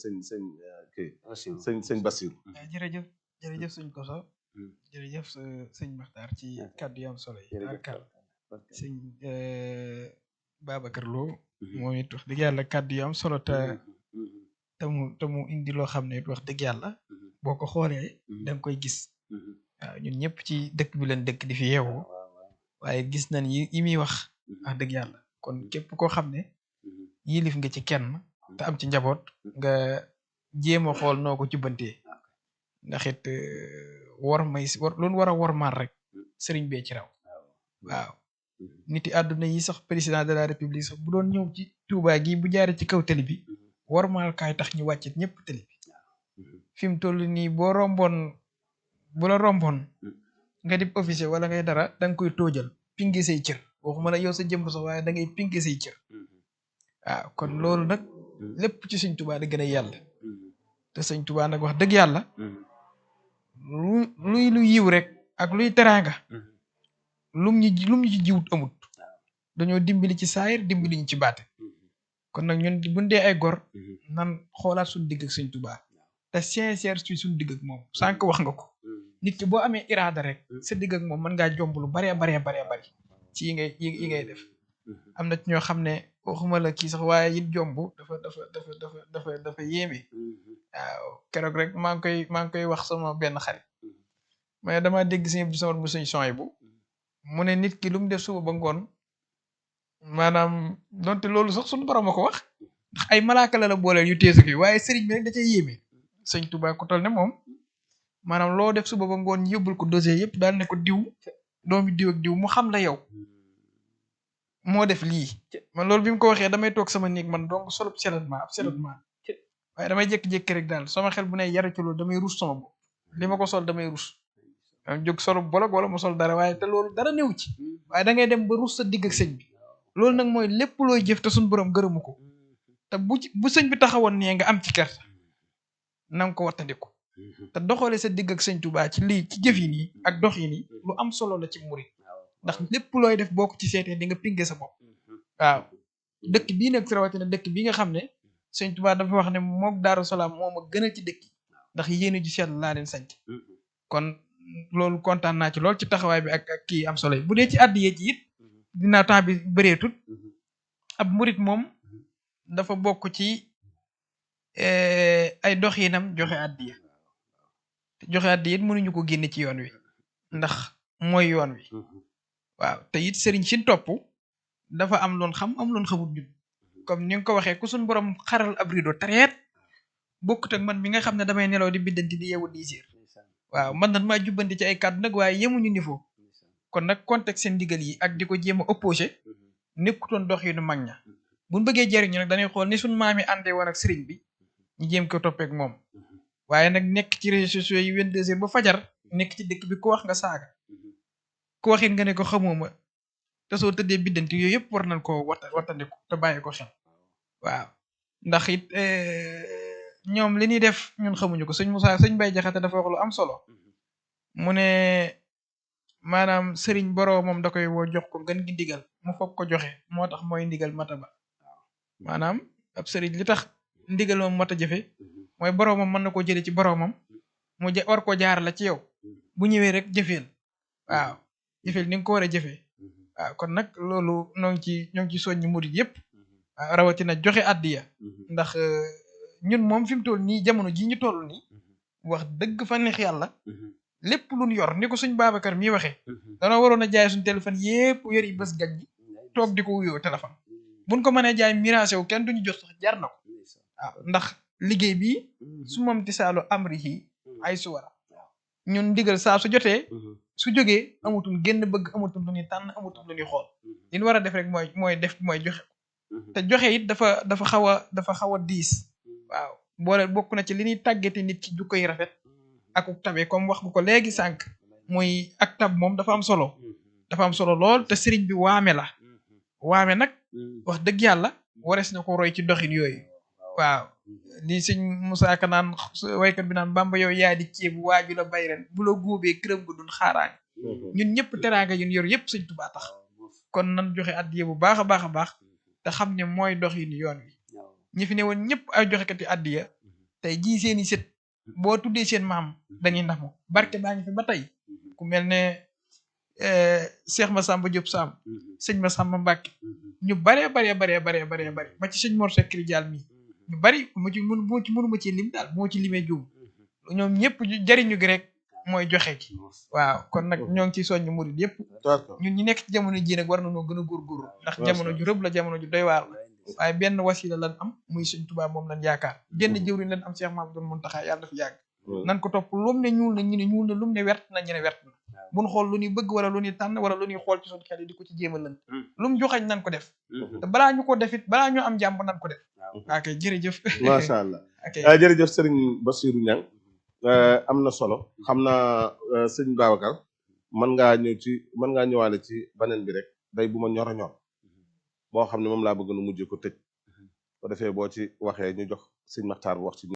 sëñ kii sëñ Bassirou. jërëjëf jërëjëf sëñ Koso jërëjëf sëñ Maxtaar ci kàddu yu am solo yi barkal sëñ Babacar Lo moom it wax dëgg yàlla kàddu yu am solo te mu indi loo xam ne it wax dëgg yàlla boo ko xoolee da nga koy gis waaw ñun ñëpp ci dëkk bi leen dëkk di fi yeewu waaye gis nañ yi muy wax dëgg yàlla kon képp koo xam ne yilif nga ci kenn te am ci njaboot nga jéem a xool noo ko jubbantee ndax it loolu war a wormaal rek sëriñ bee ci raw waaw nit yi àdduna yi sax président de la république sax bu doon ñëw ci Touba gi bu jaaree ci kaw tali bi wormaal kaay tax ñu wàccit ñëpp tali bi fi mu toll nii bu la romboon nga di officier wala ngay dara da nga koy toojal pinge say cër waxuma la yow sa jëmb sax waaye da ngay pinge say cër waaw kon loolu nag lépp ci sëñ Touba da gën a yàlla te sëñ Touba nag wax dëgg yàlla lu yiw rek ak luy teraanga lum ñu ci jiwut amut dañoo dimbali ci saayir dimbali ñu ci baate kon nag ñun buñ dee ay gor nan xoolaat suñu digg ak sëñ Touba te sincère ci suñu digg ak moom sànq wax nga ko nit ki boo amee iraada rek sa digg ak moom mën ngaa jomb lu baree bari ci yi ngay def am na ci ñoo xam ne waxuma la kii sax waaye it jomb dafa yéeme waaw keroog rek maa ngi koy wax sama benn xarit mais dama dégg sëñ Abdou Samad bu sëñ Soy bu mu ne nit ki lu mu def suba ba ngoon maanaam donte loolu sax suñu borom a ko wax ndax ay malaaka la booleel yu teesu ki waaye sëriñ bi rek da cay yéeme sëñ Touba ku tol ne moom maanaam loo def suba ba ngoon yóbbul ko dossier yëpp daal ne ko diw doomi diw ak diw mu xam la yow moo def lii man loolu bi mu ko waxee damay toog sama néeg man donc solub seletment waaye damay jékki-jékki rek daal sama xel bu ne yara ci loolu damay rus sama bopp li ma ko sol damay rus jóg solub bolog wala mu sol dara waaye te loolu dara néew ci waaye da ngay dem ba rus sa digg ak sëñ bi loolu nag mooy lépp looy jëf te suñu borom gërëmu ko te bu sëñ bi taxawoon nee nga am ci kersa na nga ko wattandiku te doxale sa digg ak sëñ Touba ci lii ci jëf yi nii ak dox yi nii lu am solo la ci murit ndax lépp looy def boo ko ci seetee di nga pinge sa bopp waaw dëkk bii nag rawatina dëkk bi nga xam ne sëñ Touba dafa wax ne mook Daaru Salaam moo ma gënal ci dëkk yi ndax yéen ji sell laa leen sanc kon loolu kontaan naa ci lool ci taxawaay bi ak kii am solo yi bu dee ci àddiyee ci it dinaa temps bi bëreetut ab murit moom dafa bokk ci ay doxinam joxe àddiya it mënuñu ko génne ci yoon wi ndax mooy yoon wi waaw te it sëriñ si topp dafa am loon xam am loon xamut ñun comme ni nga ko waxee ku suñ borom xaral ab rido tareet bokkut ak man mi nga xam ne damay nelaw di biddanti di yeewu 10 heures waaw man nag maa jubbanti ci ay kàddu nag waaye yemuñu niveau kon nag contexte seen ndigal yi ak di ko jéem a opposé nekkutoon doxinu mag ña buñ bëggee jariñu nag dañuy xool ni suñ maam yi àndee woon ak sëriñ bi ñu jéem ko toppeek moom waaye nag nekk ci réseaux sociaux yi 22 heures ba fajar nekk ci dëkk bi ku wax nga saaga ku waxit nga ne ko xamuma te soo tëddee biddanti yooyu yëpp war nañ koo wattandiku te bàyyi ko xel waaw ndax it ñoom li ñuy def ñun xamuñu ko sëñ Bay Jaxate dafa wax lu am solo mu ne maanaam sëriñ boroomam da koy woo jox ko ngën gi ndigal mu foog ko joxe moo tax mooy ndigal mata ba maanaam ab sëriñ li tax ndigal moom mata jëfe mooy boroomam mën na koo jële ci boroomam mu war koo jaar la ci yow bu ñëwee rek jëfeel waaw jëfeel ni nga ko war a jëfee waaw kon nag loolu ñoo ngi ci soññu murid yëpp waaw rawatina joxe addiya ndax ñun moom fi mu toll nii jamono ji ñu toll nii wax dëgg fa neex yàlla lépp luñ yor ni ko suñ Babacar mii waxee danoo waroon a jaay suñ téléphone yépp yor yi bés gaj ji toog di ko wuyoo téléphone buñ ko mënee jaay miracé wu kenn duñu jot sax jar na ko waaw ndax liggéey bi su moom ti saalu amri yi ay suwara ñun ndigal saa su jotee su jógee amutum génn bëgg amutum lu ñuy tànn amutum lu ñuy xool li ñu war a def rek mooy joxe te joxe it dafa xaw a diis waaw boole bokk na ci li ñuy tàggati nit ci jukko yi rafet akuk tabe comme wax nga ko léegi sànq muy ak tab moom dafa am solo lool te sëriñ bi waame nag wax dëgg yàlla warees na ko roy ci doxin yooyu waaw li sëñ Moussa Ka naan waykat bi naan Bamba yow yaa di ceebu waaju la bay ren bu la góobee këram gu dun xaaraan ñun ñëpp teraanga yun yor yëpp sëñ Tuubaa tax kon nan joxe addiya bu baax a baax te xam ne mooy doxin yoon wi ñi fi ne woon ñëpp ay joxekati addiya tey jii seeni sët boo tuddee seen maam dañuy ndax moom barke baa ngi fi ba tey ku mel ne Cheikh Massamba Diop Sam sëñ Massamba Mbacke ñu baree bari ba ci sëñ Mor Seck Rijaal mi ñu bari mënuma ci lim daal moo ci limee juum ñoom ñëpp jariñu gi rek mooy joxe gi waaw kon nag ñoo ngi ciy soññu murid yëpp ñun ñi nekk ci jamono ji nag war nañoo gën a góorgóorlu ndax jamono ju rëb la jamono ju doy waar la waaye benn wasila lan am muy Sëñ Tuubaa moom lañ yaakaar genn jëwriñ lan am Cheikh Mamadou Mountakha yàlla dafa yàgg nan ko topp lum ne ñuul na ñu ne ñuul na lum ne wert na ñu ne wert na buñ xool lu ñuy bëgg wala lu ñuy tànn wala lu ñuy xool ci suñu xel yi di ko ci jéem a lënt lum joxañ nan ko def te balaa ñu ko defit balaa ñu am jàmm nan ko def ok jërëjëf macha allah ok jërëjëf Serigne Bassirou Niang am na solo xam naa sëñ Babacar mën ngaa ñëwaale ci beneen bi rek day bu ma ñor a ñor boo xam ne moom laa bëgg nu mujjee ko tëj ko defee boo ci waxee ñu jox sëñ Maxtaar bu wax ci